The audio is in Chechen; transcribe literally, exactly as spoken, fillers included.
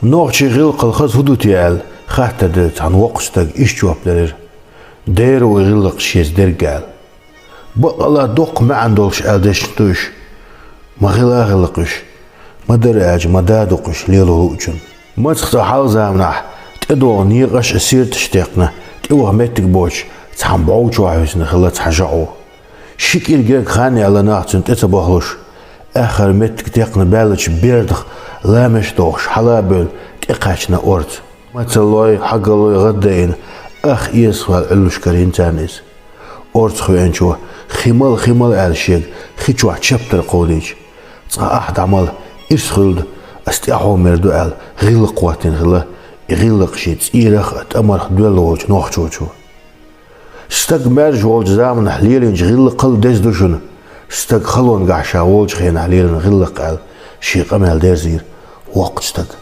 Нохчийн гӀиллакхал хаза хӀун ду те аьлла, хаттар делча, цхьана воккхача стага иштта жоп делира: «Дера ву и гӀиллакх шеца дерг», — аьлла. Бакъалла доккха маьӀна долуш аьлла дешна ду уьш. Ма хила а гӀиллакх уьш. Ма дара аьлча, ма да дукха уьш лело луучун. Мацах цкъа хьалха заманахь тӀедогӀу некъаш а, сирташ а текхна, тӀеваха меттиг боцуш, цхьана бӀов чохь висина хилла цхьа жаӀу. Ши кӀира герга хан яьлла нах цуьнан тӀе ца бахалуш, аьххар меттиг текхна баьллачу бердах ламеш а дохуш, хьала а бевлла, тӀекхаьчна орца. Мацаллой, хьагаллой гӀаддаийна, ах эсах ваьлла Ӏуьллуш карийна царна иза. Орца хиъначо, хи мала, хи мала аьлла шега, хи чохь чаптар кховдийча: «Цкъа ахь дӀамала, ирс хуьлда, ас тӀаьхьо мер ду», — аьлла, гӀиллакх хӀоттийна хилла и гӀиллакх шен цӀийрах а, тӀамарх а доьлла волчу нохчочо. Стаг маьрша волчу заманахь лелийначу гӀиллакхал деза ду шуна, стаг халонгахь ша волчу хенахь лелийна гӀиллакх, аьлла, шен къамел дерзийра воккхачу стага.